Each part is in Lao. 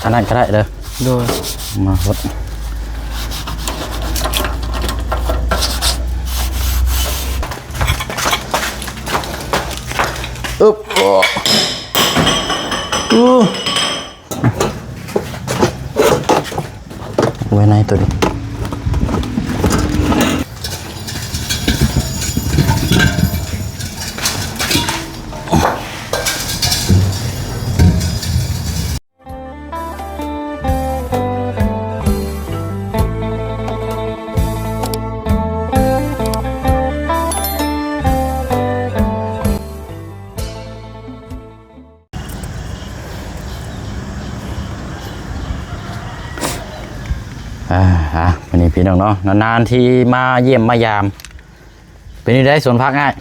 ອັນນັ້ນກໍໄດ້ເດີ. ໂດຍ. ມາຫົດ. ອຶບ. ໂອ້. ໂອ້. ໄວ້ໃນໂຕນີ້. ອ່າ ອ່າ ມື້ນີ້ພີ່ນ້ອງເນາະ ນານໆ ທີ່ມາຢ້ຽມມາຢາມ. ເປັນຈັ່ງໃດສວນຜັກອ້າຍ?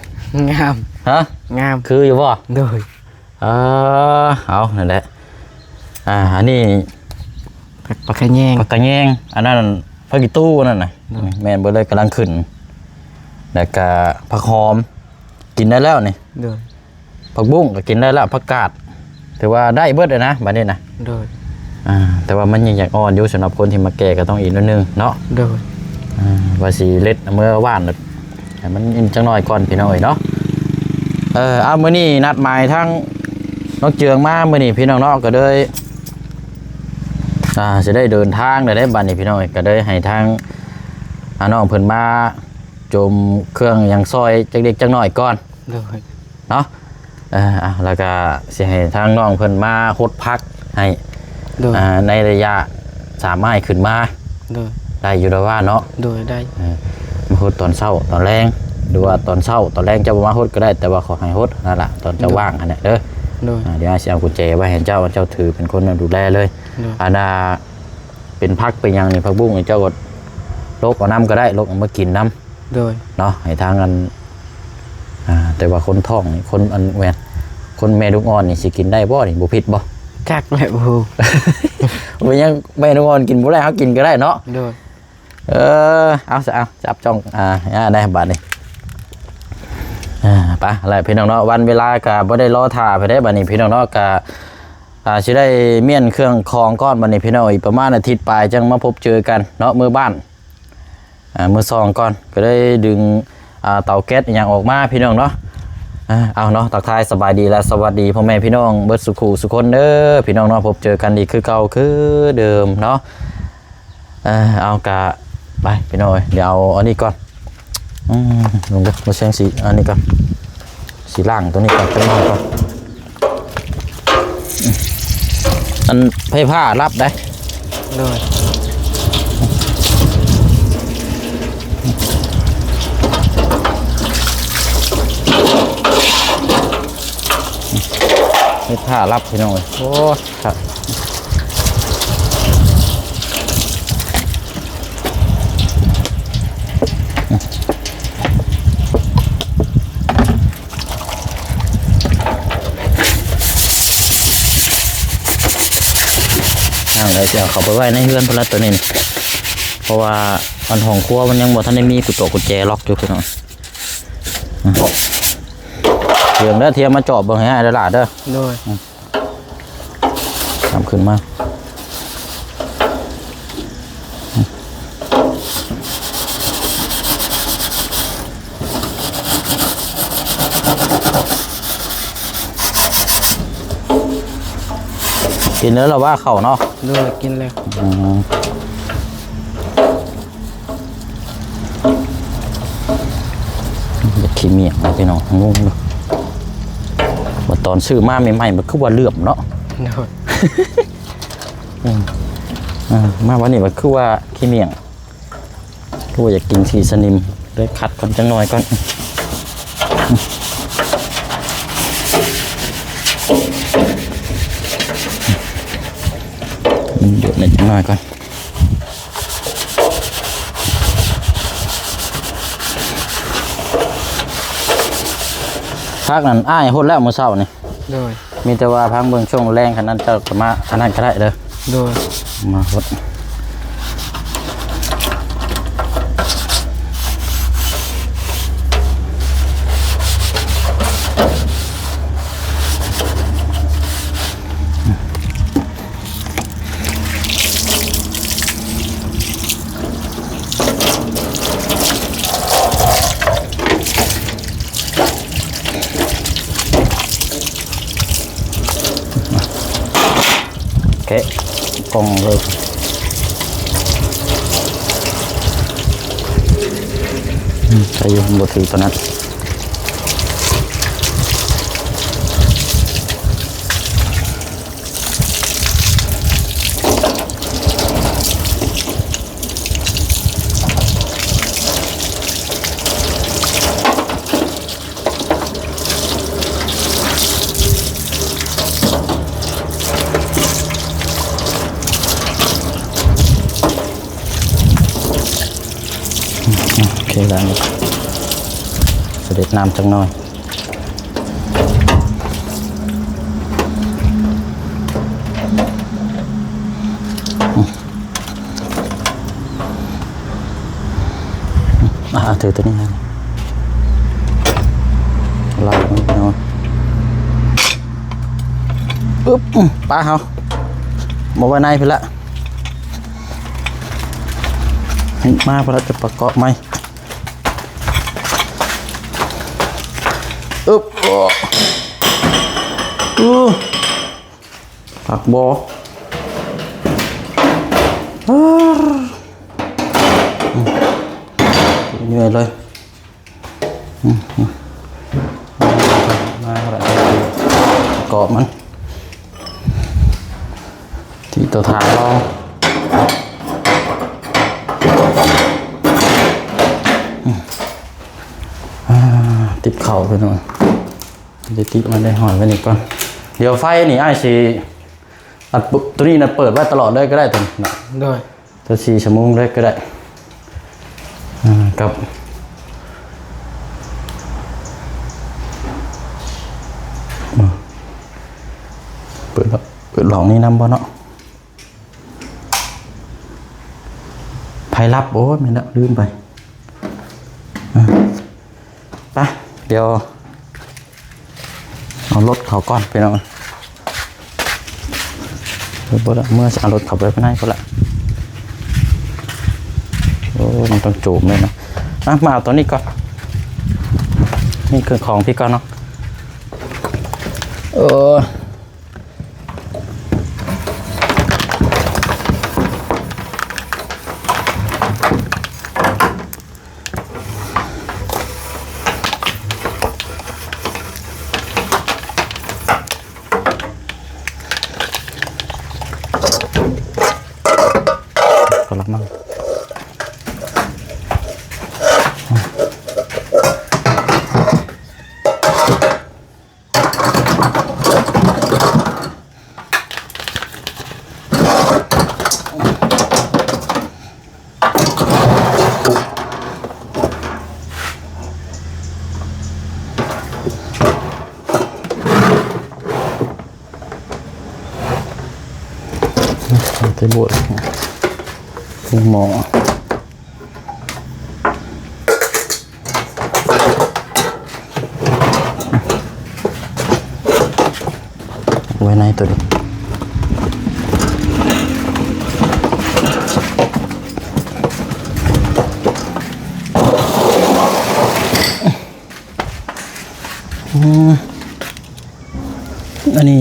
ງາມ. ຮະ? ງາມ. ຄືຢູ່ບໍ່? ໂດຍ. ເອີ ເອົາ ນັ້ນແຫຼະ. ອ່າ ອັນນີ້ ຜັກ ຜັກຂະແຍງ ຜັກຂະແຍງ. ອັນນັ້ນຜັກອີ່ຕູ່ ອັນນັ້ນນະ. ໂດຍ. ແມ່ນເບິດເລີຍ ກຳລັງຂຶ້ນ. ແລ້ວກະຜັກຫອມ ກິນໄດ້ແລ້ວນີ້. ໂດຍ. ຜັກບຸ້ງກໍກິນໄດ້ແລ້ວ ຜັກກາດ ຖືວ່າໄດ້ເບິດເລີຍນະ ບັດນີ້ນະ. ໂດຍ. ອ່າ ແຕ່ວ່າມັນຍັງຢາກອ່ອນຢູ່ ສຳລັບຄົນທີ່ມາແກ່ກໍຕ້ອງອີກໜ້ອຍໜຶ່ງເນາະ. ໂດຍ. ອ່າ ວ່າຊິເລັດເອົາເມືອຫວ່ານ ໃຫ້ມັນອີກຈັກໜ້ອຍກ່ອນ ພີ່ນ້ອງເອີຍເນາະ. ເອີ ເອົາ ມື້ນີ້ນັດໝາຍທາງນ້ອງເຈືອງມາມື້ນີ້ ພີ່ນ້ອງເນາະ ກໍເລີຍ ອ່າ ຊິໄດ້ເດີນທາງແລ້ວເດ້ ບັດນີ້ ພີ່ນ້ອງເອີຍ ກໍເລີຍໃຫ້ທາງ ອ່າ ນ້ອງເພິ່ນມາຈົມເຄື່ອງຫຍັງຊ່ອຍຈັກເລັກຈັກໜ້ອຍກ່ອນ. ໂດຍ. ເນາະ. ເອີ ອ່າ ແລ້ວກໍຊິໃຫ້ທາງນ້ອງເພິ່ນມາຫົດຜັກໃຫ້. ໂດຍ. ອ່າ ໃນໄລຍະສາມໄມ້ຂຶ້ນມາ. ໂດຍ. ໄດ້ຢູ່ດອກວ່າເນາະ. ໂດຍ ໄດ້. ເອີ ມາຫົດຕອນເຊົ້າຕອນແລງ ຫຼືວ່າຕອນເຊົ້າຕອນແລງເຈົ້າບໍ່ມາຫົດກໍໄດ້ ແຕ່ວ່າຂໍໃຫ້ຫົດນັ້ນລະ ຕອນເຈົ້າ ໂດຍ ວ່າງຫັ້ນແຫຼະເດີ. ໂດຍ. ອ່າ ດຽວອ້າຍຊິເອົາກຸນແຈໄວ້ໃຫ້ເຈົ້າ ເຈົ້າຖືເປັນຄົນດູແລເລີຍ. ໂດຍ. ອັນນ່າ ເປັນຜັກເປັນຫຍັງນີ້ ຜັກບຸ້ງນີ້ເຈົ້າກໍຫຼົກເອົານຳກໍໄດ້ ຫຼົກເອົາມາກິນນຳ. ໂດຍ. ເນາະ ໃຫ້ທາງອັນ ອ່າ ແຕ່ວ່າຄົນທ້ອງນີ້ ຄົນອັນ ແມ່ນ ຄົນແມ່ລູກອ່ອນນີ້ຊິກິນໄດ້ບໍ່ນີ້ ບໍ່ຜິດບໍ່? ຈັກແຫຼະ ບໍ່ຮູ້. ເປັນຫຍັງແມ່ລູກອ່ອນກິນບໍ່ໄດ້ ເຮົາກິນກໍໄດ້ເນາະ. ໂດຍ. ເອີ ເອົາຊະ ເອົາ ຈັບຈ້ອງ ອ່າ ອ່າ ໄດ້ບາດນີ້. ອ່າ ໄປແລ້ວພີ່ນ້ອງເນາະ ວັນເວລາກໍບໍ່ໄດ້ລໍຖ້າໃຜໄດ້ ບາດນີ້ພີ່ນ້ອງເນາະ ກໍ ອ່າ ຊິໄດ້ມ້ຽນເຄື່ອງຂອງກ່ອນ ບາດນີ້ພີ່ນ້ອງ ອີກປະມານອາທິດປາຍຈັ່ງມາພົບເຈີກັນເນາະ ມື້ບ້ານ ອ່າ ມື້ສອງກ່ອນ ກໍໄດ້ດຶງ ອ່າ ເຕົາແກັສອີ່ຫຍັງອອກມາ ພີ່ນ້ອງເນາະ. ອ່າ ເອົາເນາະ ທັກທາຍສະບາຍດີ ແລະ ສະຫວັດດີພໍ່ແມ່ພີ່ນ້ອງເບິດສູ່ຄູ່ສູ່ຄົນເດີ ພີ່ນ້ອງເນາະ ພົບເຈີກັນອີກຄືເກົ່າຄືເດີມເນາະ. ເອີ ເອົາກະໄປພີ່ນ້ອງເອີຍ ດຽວເອົາອັນນີ້ກ່ອນ. ອືມ ລົງເດີ ບໍ່ແຊງ ຊິອັນນີ້ກ່ອນ ຊິລ້າງຕົວນີ້ກ່ອນ ຈັກໜ້ອຍກ່ອນ. ອັນໄຟຟ້າລັບໄດ໋. ໂດຍ. ເຮັດຜ້າລັບພີ່ນ້ອງເອີຍ ໂອ້ ຄັກ. ເອົາ ດຽວຊິເອົາເຂົ້າໄປໄວ້ໃນເຮືອນພຸ້ນລະໂຕນີ້ ເພາະວ່າອັນຫ້ອງຄົວມັນຍັງບໍ່ທັນໄດ້ມີກຸດຕົວະກຸນແຈລັອກຢູ່ພີ່ນ້ອງ. ເລື່ອງເດີ ທຽມມາຈອບເບິ່ງໃຫ້ອ້າຍເດີຫຼ້າເດີ. ໂດຍ. ອືມ ນຳຂຶ້ນມາ ກິນແລ້ວລະວ່າເຂົ້າເນາະ. ໂດຍ ກິນແລ້ວ. ອືມ. ຂີ້ໝ້ຽງເນາະພີ່ນ້ອງ ງົງເນາະ ວ່າຕອນຊື້ມາໃໝ່ໆ ມັນຄືວ່າເຫຼື້ອມເນາະ. ໂດຍ. ອືມ ອ່າ ມາວັນນີ້ມັນຄືວ່າຂີ້ໝ້ຽງ ຄືວ່າຢາກກິນຂີ້ສະໜິມ ເລີຍຂັດກ່ອນຈັກໜ້ອຍກ່ອນ ມັນຫຍົດໜ້ອຍຈັກໜ້ອຍກ່ອນ. ຜັກນັ້ນອ້າຍຫົດແລ້ວມື້ເຊົ້ານີ້. ໂດຍ. ມີແຕ່ວ່າພັງເບິ່ງຊ່ວງແລງ ຄັນນັ້ນເຈົ້າກໍມາອັນນັ້ນກໍໄດ້ເດີ. ໂດຍ. ມາຫົດ ອືມ. ແກະກ່ອງເລີຍ. ອືມ ໃສ່ຢູ່ ບໍ່ຖືກຕອນນັ້ນ. ໂອເຄ ແລ້ວ ສະເດັດນ້ຳຈັກໜ້ອຍ. ອ່າ ຖືຕົວນີ້ໃຫ້ ລາວເນາະ. ອຶບ ປາເຮົາມາໄວ້ໃນພຸ້ນລະ. ມາພຸ້ນລະ ຈະປະກອບໃໝ່. ອຶບ ໂອ້ ອື ຄັກບໍ່? ອື ເມື່ອຍເລີຍ. ອື ມາແລ້ວ ກອບມັນ ທີ່ຕົວຖານລອງ. ອື ອ່າ ຕິບເຂົ້າໄປໜ້ອຍ. ໄດ້ຕິດມາ ໄດ້ຫ້ອຍໄວ້ນີ້ກ່ອນ. ດຽວໄຟນີ້ອ້າຍຊິ ອັນ ໂຕນີ້ນະ ເປີດໄວ້ຕະຫຼອດເລີຍກໍໄດ້ ໂຕນີ້ນະ. ໂດຍ ແຕ່ສີ່ຊົ່ວໂມງເລີຍກໍໄດ້. ອ່າ ກັບ ເປີດ ເປີດລອງນີ້ນຳບໍ່ເນາະ? ໃຜລັບ? ໂອ້ຍ ແມ່ນແລ້ວ ລືມໄປ. ອ່າ ໄປ ດຽວເອົາລົດເຂົ້າກ່ອນພີ່ນ້ອງ. ເອີ ບໍ່ລະ ເມື່ອຊິເອົາລົດເຂົ້າໄປພາຍໃນພຸ້ນລະ. ໂອ້ ມັນຕ້ອງຈູມເລີຍນະ. ອ່ະ ມາເອົາຕົວນີ້ກ່ອນ ນີ້ເຄື່ອງຂອງພີ່ກ່ອນເນາະ. ເອີ. ກະລະມັງ. ເທບວດ ໝໍ້. ໄວ້ໃນໂຕນີ້ ອືມ. ອັນນີ້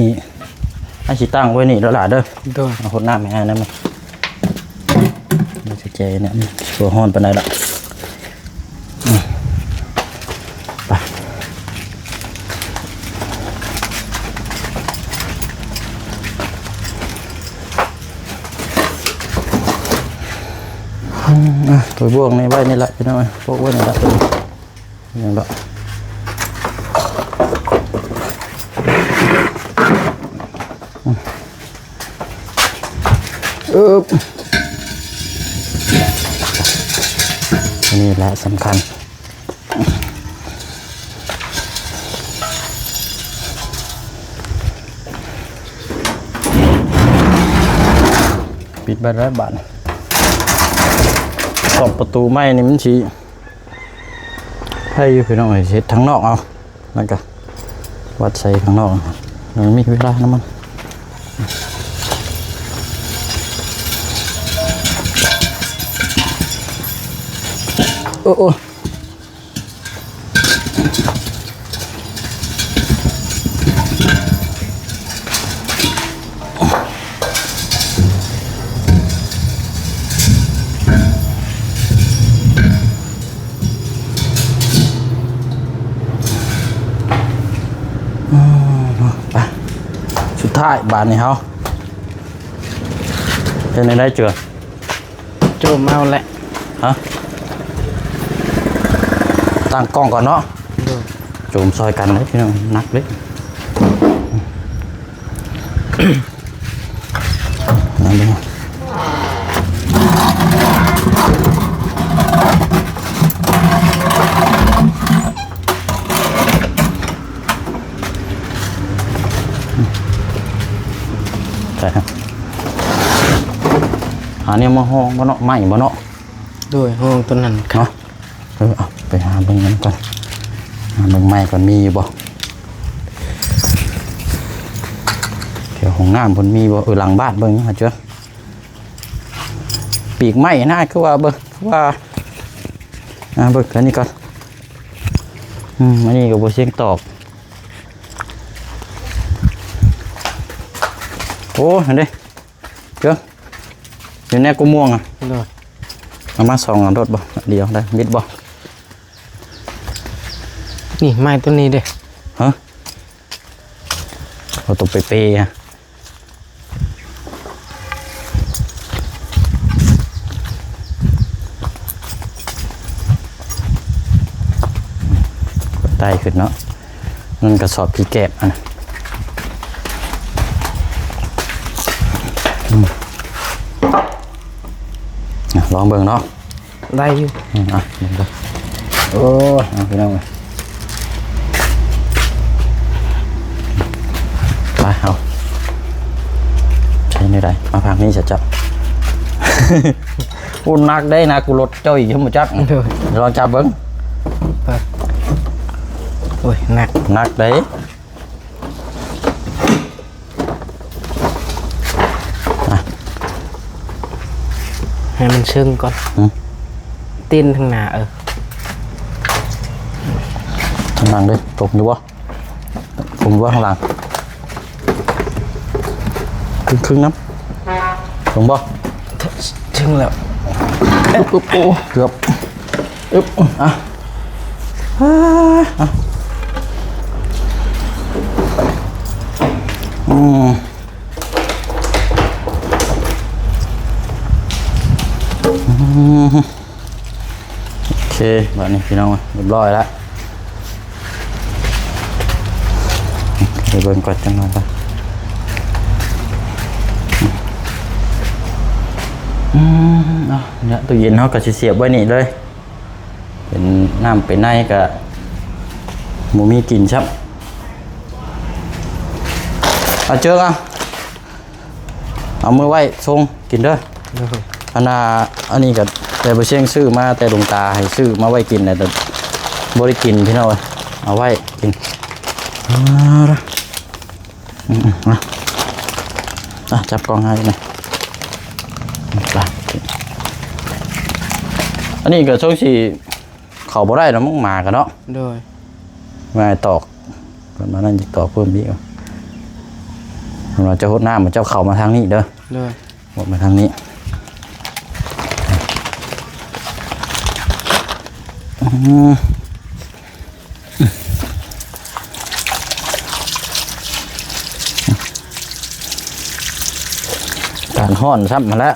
ອ້າຍຊິຕັ້ງໄວ້ນີ້ແລ້ວຫຼະເດີ. ໂດຍ. ເອົາຫົດນ້ຳໃຫ້ອ້າຍນຳ ມັນຊິແຈະນີ້ ບໍ່ຮ້ອນປານໃດລະ. ອືມ ໄປ ອືມ ອ່ະ ໂຕບ່ວງນີ້ໄວ້ນີ້ລະ ພີ່ນ້ອງເອີຍ ໂປະໄວ້ນີ້ລະ. ຍັງດອກ ອືມ ອຶບ ນີ້ແຫຼະສຳຄັນ ປິດໄວ້ແລ້ວບາດນີ້ ຊອກປະຕູໄມ້ນີ້ມັນຊິ ໄດ້ຢູ່ພີ່ນ້ອງເອີຍ ເຮັດທາງນອກເອົາ ແລ້ວກະວັດໃສ່ທາງນອກ ມັນມີເວລານຳມັນ. ໂອ້ ໂອ້. ບາດນີ້ເຮົາເຮັດແນວໃດເຈື່ອ? ໂຈມເອົາແຫຼະ. ຮະ? ຕັ້ງກ້ອງກ່ອນເນາະ. ໂດຍ. ໂຈມຊ່ອຍກັນເດ້ພີ່ນ້ອງ, ໜັກເດ້. ໃສ່ ຫາແນວມາຮອງບໍ່ເນາະ, ໄມ້ບໍ່ເນາະ? ໂດຍ, ຮອງຕົວນັ້ນເນາະ. ເອີ ເອົາໄປຫາເບິ່ງນຳກັນ, ຫາເບິ່ງໄມ້ກ່ອນ ມີຢູ່ບໍ່? ແຖວຫ້ອງນ້ຳເພິ່ນມີບໍ່? ເອີ ຫຼັງບ້ານເບິ່ງຫາເຈີ ປີກໄມ້ນະ ຄືວ່າເບິ່ງ ຄືວ່າ ອ່າ ເບິ່ງອັນນີ້ກ່ອນ. ອືມ ອັນນີ້ກໍບໍ່ຊຽງຕອກ. ໂອ້ ຫັ້ນເດ້ ເຈີ ຢູ່ໃນກົກມ່ວງອະ. ໂດຍ. ເອົາມາສອງອັນໂລດບໍ່? ດຽວໄດ້ ມິດບໍ່? ນີ້ ໄມ້ຕົວນີ້ເດ້. ຮະ? ເອົາຕົວເປໆ ໄຕ່ຂຶ້ນເນາະ, ນັ້ນກະສອບຂີ້ແກບຫັ້ນນະ. ອືມ ອ່ະ ລອງເບິ່ງເນາະ. ໄດ້ຢູ່. ອືມ ອ່ະ ເບິ່ງເດີ. ໂອ້ຍ ເອົາ ພີ່ນ້ອງເອີຍ ໄປ ເຮົາໃຊ້ແນວໃດ? ມາພາກນີ້ຊະເຈົ້າ. ໂອ້ ໜັກເດ້ ໜັກກວ່າລົດເຈົ້າອີກ ບໍ່ຈັກ. ໂດຍ. ລອງຈັບເບິ່ງ. ໄປ. ໂອ້ຍ ໜັກ ໜັກເດ້. ອ່ະ ໃຫ້ມັນເຊິ່ງກ່ອນ. ຫືມ? ຕີນທາງໜ້າ ເອີ ທາງຫຼັງເດ້ ຕົງຢູ່ບໍ່? ຕົງຢູ່ບໍ່ທາງຫຼັງ? ຄຶ່ງໆ ນຳ ຕົງບໍ່? ເຊິ່ງແລ້ວ. ໂອ້ ເກືອບ. ອຶບ ອ່ະ ອ່ະ ອືມ ອືມ ໂອເຄ ບາດນີ້ພີ່ນ້ອງ ຮຽບຮ້ອຍລະ. ໄປເບິ່ງກ່ອນຈັກໜ່ອຍກ່ອນ. ອືມ ເອົາ ເນຍ ຕູ້ເຢັນເຮົາກໍຊິສຽບໄວ້ນີ້ເລີຍ. ເປັນນ້ຳເປັນໃນກະບໍ່ມີກິນຊ້ຳ. ເອົາເຈີກະ ເອົາມືໄວ້ຊົງກິນເດີ. ໂດຍ. ອັນນ່າ ອັນນີ້ກະແຕ່ບໍ່ຊຽງຊື້ມາແຕ່ຫຼວງຕາໃຫ້ຊື້ມາໄວ້ກິນແຫຼະ ແຕ່ບໍ່ໄດ້ກິນພີ່ນ້ອງເອີຍ ເອົາໄວ້ກິນ. ອ່າ ອືມໆ ມາ ອ່ະ ຈັບກ້ອງໃຫ້ແດ່. ໄປ ອັນນີ້ກໍຊົງຊິເຂົ້າບໍ່ໄດ້ດອກ ໝາກະເນາະ. ໂດຍ. ມາຕອກ ເພິ່ນວ່ານັ້ນຊິຕອກເພີ່ມອີກ ເພິ່ນວ່າເຈົ້າຫົດນ້ຳ ເຈົ້າເຂົ້າມາທາງນີ້ເດີ. ໂດຍ. ອອກມາທາງນີ້. ອືມ ອາກາດຮ້ອນຊ້ຳຫັ້ນແຫຼະ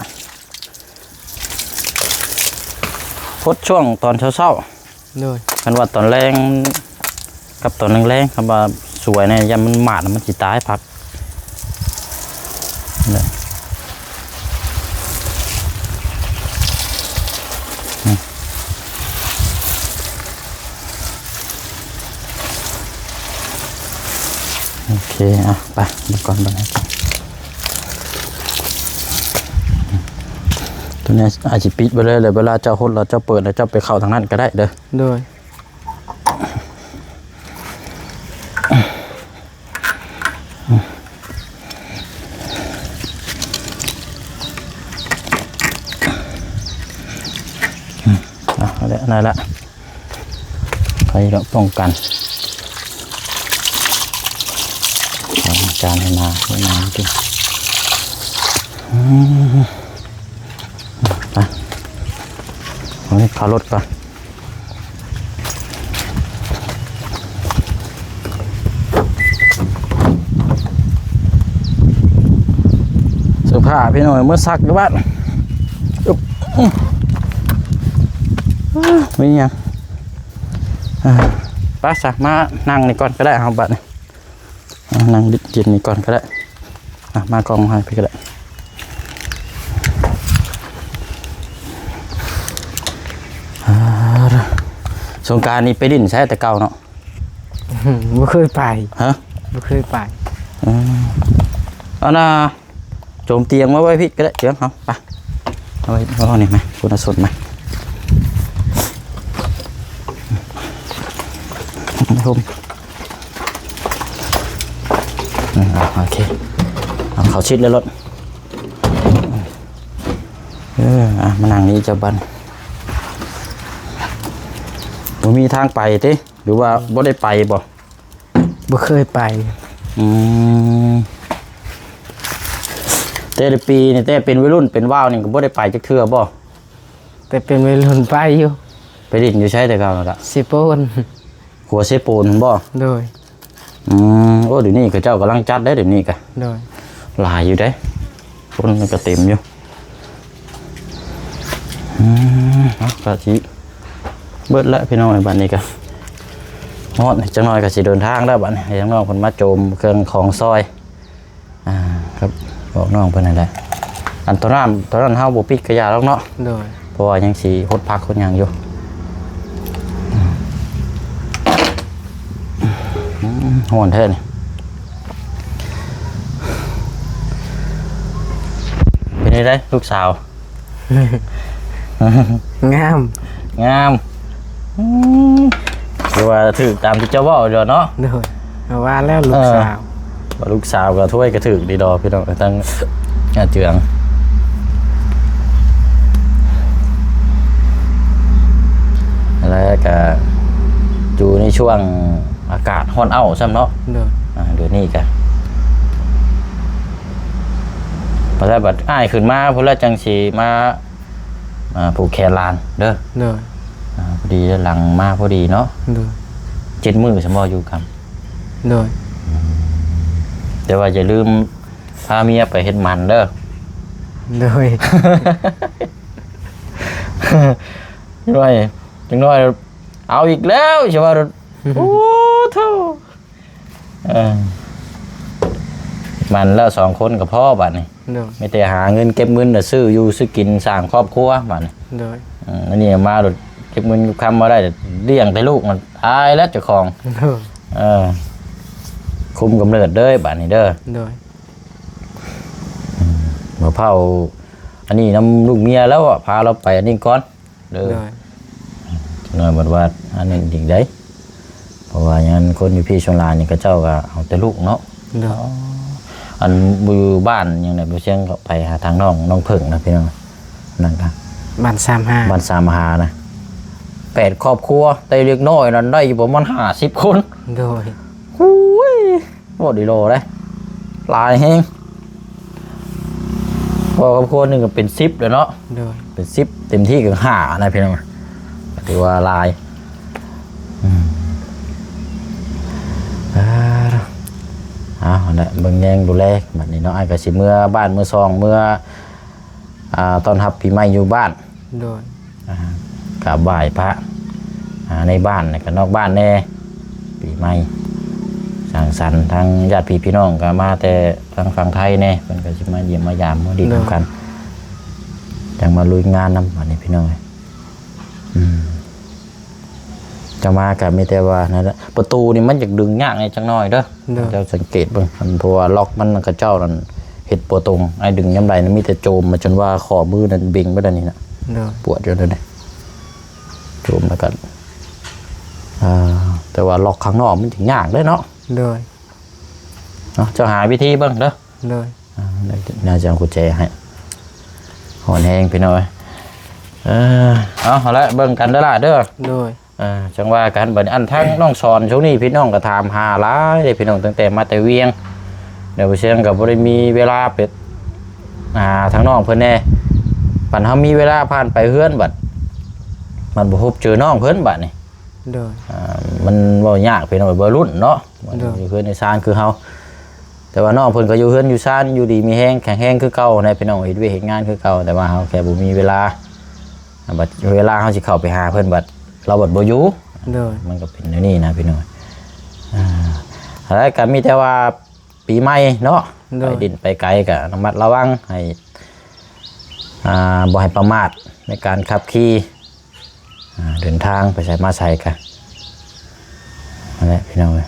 ຫົດຊ່ວງຕອນເຊົ້າໆ. ໂດຍ. ຄັນວ່າຕອນແລງກັບຕອນແລງໆ ຄັນວ່າສວຍນີ້ ຢ້ານມັນໝາດ ມັນຊິຕາຍຜັກ. ໂອເຄ ອ່ະ ໄປ ເບິ່ງກ່ອນ ເບິ່ງໃຫ້ກ່ອນ. ຕົວນີ້ອາດຊິປິດໄວ້ເລີຍ ແລ້ວເວລາເຈົ້າຫົດແລ້ວ ເຈົ້າເປີດແລ້ວ ເຈົ້າໄປເຂົ້າທາງນັ້ນກໍໄດ້ເດີ. ໂດຍ. ອ່ະ ເອົາແຫຼະ ນັ້ນລະ ໄປລະ ປ້ອງກັນ ເອົາຈານໃຫ້ມາ ໃຫ້ມາກິນ. ອືມ ໄປ ເອົານີ້ເຂົ້າລົດກ່ອນ. ຜ້າພີ່ນ້ອງເອີຍ ເມືອຊັກຢູ່ບ້ານ. ອຶບ ມີຫຍັງ? ອ່າ ໄປຊະ ມານັ່ງນີ້ກ່ອນກໍໄດ້ເຮົາບັດນີ້. ອ່າ ນັ່ງຫຼິ້ນນີ້ກ່ອນກໍໄດ້. ອ່ະ ມາກ້ອງໃຫ້ພີ່ກໍໄດ້. ອ່າ ສົງການນີ້ໄປຫຼິ້ນໃສແຕ່ເກົ່າເນາະ? ບໍ່ເຄີຍໄປ. ຮະ? ບໍ່ເຄີຍໄປ. ເອີ ອັນນ່າ ໂຈມຕຽງມາໄວ້ພີ້ກໍໄດ້ ຕຽງເຮົາ ໄປ ເອົາໄວ້ ເອົານີ້ມາ ຄຸນສົດມາ ເອີ ໂອເຄ ເອົາເຂົ້າຊິດເລີຍໂລດ. ເອີ ອ່ະ ມານັ່ງນີ້ເຈົ້າບັດ ບໍ່ມີທາງໄປຕິ ຫຼືວ່າບໍ່ໄດ້ໄປບໍ່? ບໍ່ເຄີຍໄປ. ອືມ ແຕ່ລະປີນີ້ ແຕ່ເປັນໄວລຸ້ນເປັນວາວນີ້ ກໍບໍ່ໄດ້ໄປຈັກເທື່ອບໍ່? ແຕ່ເປັນໄວລຸ້ນໄປຢູ່. ໄປຫຼິ້ນຢູ່ໃສແຕ່ເກົ່າລະ? ເຊໂປນ. ຂົວເຊໂປນພຸ້ນບໍ່? ໂດຍ. ອືມ ໂອ້ ດຽວນີ້ເຂົາເຈົ້າກຳລັງຈັດເດ້ ດຽວນີ້ກະ. ໂດຍ. ຫຼາຍຢູ່ເດ້ ຄົນກໍເຕັມຢູ່. ອືມ ເອົາ ກະຊິເບິດແລ້ວພີ່ນ້ອງເອີຍ ບັດນີ້ກະຮອດ ຈັກໜ້ອຍກະຊິເດີນທາງແລ້ວບັດນີ້ ໃຫ້ທາງນ້ອງເພິ່ນມາໂຈມເຄື່ອງຂອງຊອຍ. ອ່າ ຄັບ ບອກນ້ອງເພິ່ນຫັ້ນແຫຼະ ອັນຕົວນ້ຳ ຕົວນັ້ນເຮົາບໍ່ປິດກະຢ່າດອກເນາະ. ໂດຍ. ເພາະວ່າຍັງຊິຫົດຜັກຫົດຫຍັງຢູ່. ອືມ ຮ້ອນແທ້ນີ້. ເປັນໄດ໋ລູກສາວ? ງາມ ງາມ. ອືມ ຄືວ່າຖືກຕາມທີ່ເຈົ້າເວົ້າຢູ່ເນາະ. ໂດຍ. ວ່າແລ້ວລູກສາວ ເອີ ວ່າລູກສາວກໍຖ້ວຍກໍຖືກດີດອກພີ່ນ້ອງ ທັງອາເຈືອງ ແລ້ວກໍຢູ່ໃນຊ່ວງອາກາດຮ້ອນອ້າວຊ້ຳເນາະ. ໂດຍ. ອ່າ ເດືອນນີ້ກໍ ບັດ ບັດອ້າຍຂຶ້ນມາພຸ້ນລະ ຈັ່ງຊິມາ ອ່າ ຜູກແຂນຫຼານເດີ. ໂດຍ. ອ່າ ພໍດີຫຼັງມາພໍດີເນາະ. ໂດຍ. ເຈັດມື້ຊັ້ນບໍ່ຢູ່ກຳ? ໂດຍ. ອືມ ແຕ່ວ່າຢ່າລືມພາເມຍໄປເຮັດໝັນເດີ. ໂດຍ. ໂດຍ ຈັກໜ້ອຍເອົາອີກແລ້ວ ຊິວ່າ ໂອ້ໂທ້. ເອີ ມັນແລ້ວສອງຄົນກໍພໍບາດນີ້. ໂດຍ. ມີແຕ່ຫາເງິນເກັບເງິນ ແລ້ວຊື້ຢູ່ຊື້ກິນ ສ້າງຄອບຄົວບາດນີ້. ໂດຍ. ເອີ ອັນນີ້ມາໂລດ ເກັບເງິນເກັບຄຳບໍ່ໄດ້ ລ້ຽງແຕ່ລູກ ມັນອາຍແລ້ວເຈົ້າຂອງ. ໂດຍ. ເອີ ຄຸມກຳເນີດເດີບາດນີ້ເດີ. ໂດຍ. ອືມ ບໍ່ເຝົ້າອັນນີ້ນຳລູກເມຍແລ້ວ ພາລາວໄປອັນນີ້ກ່ອນ. ເດີ. ໂດຍ. ຈັກໜ້ອຍບັດວ່າອັນນັ້ນອີກໃດ໋ ເພາະວ່າຍັງຄົນຢູ່ພີ້ສ່ວນຫຼາຍນີ້ ເຂົາເຈົ້າກໍເອົາແຕ່ລູກເນາະ. ໂດຍ. ອັນຢູ່ບ້ານຫຍັງນະ ບໍ່ຊຽງກໍໄປຫາທາງນ້ອງ ນ້ອງເຜິ້ງນະພີ່ນ້ອງ ນັ້ນກະ ບ້ານສາມຫ້າ ບ້ານສາມຫ້ານະ ແປດຄອບຄົວ ແຕ່ເດັກນ້ອຍນັ້ນໄດ້ຢູ່ປະມານຫ້າສິບຄົນ. ໂດຍ. ໂອ້ຍ ບໍ່ໄດ້ລໍໄດ໋ ຫຼາຍແຮງ ເພາະຄອບຄົວໜຶ່ງກໍເປັນສິບແລ້ວເນາະ. ໂດຍ. ເປັນສິບ ເຕັມທີ່ກໍຫ້ານະພີ່ນ້ອງ ກໍຖືວ່າຫຼາຍ. ອືມ ເອົາລະ ເບິ່ງແຍງດູແລບັດນີ້ເນາະ ອ້າຍກໍຊິເມືອບ້ານເມືອຊ່ອງ ເມືອ ອ່າ ຕ້ອນຮັບປີໃໝ່ຢູ່ບ້ານ. ໂດຍ. ອ່າ ກາບໄຫວ້ພະ ອ່າ ໃນບ້ານ ແລ້ວກໍນອກບ້ານແດ່ ປີໃໝ່ສັງສັນ ທັງຍາດພີ່ພີ່ນ້ອງກໍມາແຕ່ທາງຝັ່ງໄທແດ່ ເພິ່ນກໍຊິມາຢ້ຽມມາຢາມ ມາດິນນຳກັນ. ໂດຍ. ຈັ່ງມາລຸຍງານນຳ ບັດນີ້ພີ່ນ້ອງເອີຍ. ອືມ ຈະມາກໍມີແຕ່ວ່ານັ້ນແຫຼະ ປະຕູນີ້ມັນຢາກດຶງຍາກແດ່ຈັກໜ້ອຍເດີ. ໂດຍ. ເຈົ້າສັງເກດເບິ່ງ ອັນ ເພາະວ່າລັອກມັນ ເຂົາເຈົ້ານັ້ນເຮັດບໍ່ຕົງ ອ້າຍດຶງຍາມໃດນະ ມີແຕ່ໂຈມມາ ຈົນວ່າຂໍ້ມືນັ້ນເບັງໄປແລ້ວນີ້ນະ. ໂດຍ. ປວດຢູ່ເດນີ້ ໂຈມແລ້ວກໍ ອ່າ ແຕ່ວ່າລັອກຂ້າງນອກມັນຊິຍາກເດ້ເນາະ. ໂດຍ. ເນາະ ເຈົ້າຫາວິທີເບິ່ງເດີ. ໂດຍ. ອ່າ ໜ້າຈະເອົາກຸນແຈໃຫ້ ຮ້ອນແຮງພີ່ນ້ອງເອີຍ. ເອີ ເອົາ ເອົາລະ ເບິ່ງກັນເດີຫຼ້າເດີ. ໂດຍ. ອ່າ ຈັ່ງວ່າກັນບັດນີ້ ອັນທາງນ້ອງສອນຊ່ວງນີ້ພີ່ນ້ອງກໍຖາມຫາຫຼາຍເດ້ພີ່ນ້ອງ ຕັ້ງແຕ່ມາແຕ່ວຽງ ແລ້ວບໍ່ເຊຍງກໍບໍ່ໄດ້ມີເວລາໄປຫາທາງນ້ອງເພິ່ນແດ່ ບັດເຮົາມີເວລາຜ່ານໄປເຮືອນ ບັດມັນບໍ່ພົບເຈີນ້ອງເພິ່ນບັດນີ້. ໂດຍ. ອ່າ ມັນເວົ້າຍາກພີ່ນ້ອງ ໄວລຸ້ນເນາະ. ໂດຍ. ຢູ່ເຮືອນໃນຊານຄືເຮົາ ແຕ່ວ່ານ້ອງເພິ່ນກໍຢູ່ເຮືອນຢູ່ຊານ ຢູ່ດີມີແຮງ ແຂງແຮງຄືເກົ່າແຫຼະພີ່ນ້ອງ ເຮັດວຽກເຮັດງານຄືເກົ່າ ແຕ່ວ່າເຮົາແຄ່ບໍ່ມີເວລາ ບັດເວລາເຮົາຊິເຂົ້າໄປຫາເພິ່ນ ບັດລາວບັດບໍ່ຢູ່ ໂດຍ ມັນກໍເປັນແນວນີ້ນະພີ່ນ້ອງ ອ່າ ແລ້ວກໍມີແຕ່ວ່າປີໃໝ່ເນາະ ໂດຍ ໄປດິນໄປໄກກໍລະມັດລະວັງ ໃຫ້ ອ່າ ບໍ່ໃຫ້ປະໝາດໃນການຂັບຂີ່ ອ່າ ເດີນທາງໄປໃສມາໃສກະ ນັ້ນແຫຼະພີ່ນ້ອງເອີຍ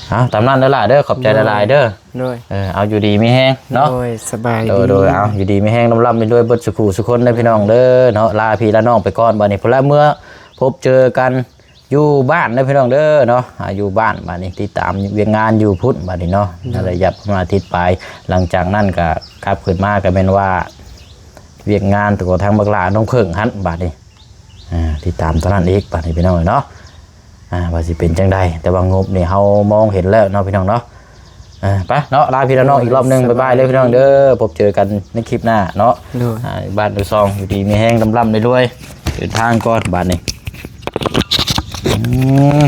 ເອົາ ຕາມນັ້ນເດີຫຼ້າເດີ ຂອບໃຈຫຼາຍໆເດີ ໂດຍ ເອີ ເອົາ ຢູ່ດີມີແຮງເນາະ ໂດຍ ສະບາຍດີ ໂດຍ ເອົາ ຢູ່ດີມີແຮງ ລ່ຳໆລວຍໆເບິດສູ່ຄູ່ສູ່ຄົນເດີພີ່ນ້ອງເດີເນາະ ລາພີ່ລານ້ອງໄປກ່ອນ ບາດນີ້ພຸ້ນລະ ເມືອພົບເຈີກັນຢູ່ບ້ານເດີພີ່ນ້ອງເດີເນາະ ອ່າ ຢູ່ບ້ານ ບາດນີ້ຕິດຕາມວຽກງານຢູ່ພຸ້ນ ບາດນີ້ເນາະ ໄດ້ລະຍະປະມານອາທິດປາຍ ຫຼັງຈາກນັ້ນກະກັບຂຶ້ນມາກະແມ່ນວ່າ ວຽກງານຂອງທາງບັກຫຼ້ານ້ອງເຜິ້ງຫັ້ນ ບາດນີ້ ອ່າ ຕິດຕາມຕອນນັ້ນອີກ ບາດນີ້ພີ່ນ້ອງເອີຍເນາະ ອ່າ ວ່າຊິເປັນຈັ່ງໃດ ແຕ່ວ່າງົບນີ້ເຮົາມອງເຫັນແລ້ວເນາະພີ່ນ້ອງເນາະ ອ່າ ໄປເນາະ ລາພີ່ລານ້ອງອີກລອບໜຶ່ງ ໂດຍ ບາຍບາຍເດີພີ່ນ້ອງເດີ ພົບເຈີກັນໃນຄລິບໜ້າເນາະ ໂດຍ ອ່າ ບ້ານໂດຍຊອງ ຢູ່ດີມີແຮງ ລ່ຳໆລວຍໆ ເດີນທາງກ່ອນບາດນີ້ ອືມ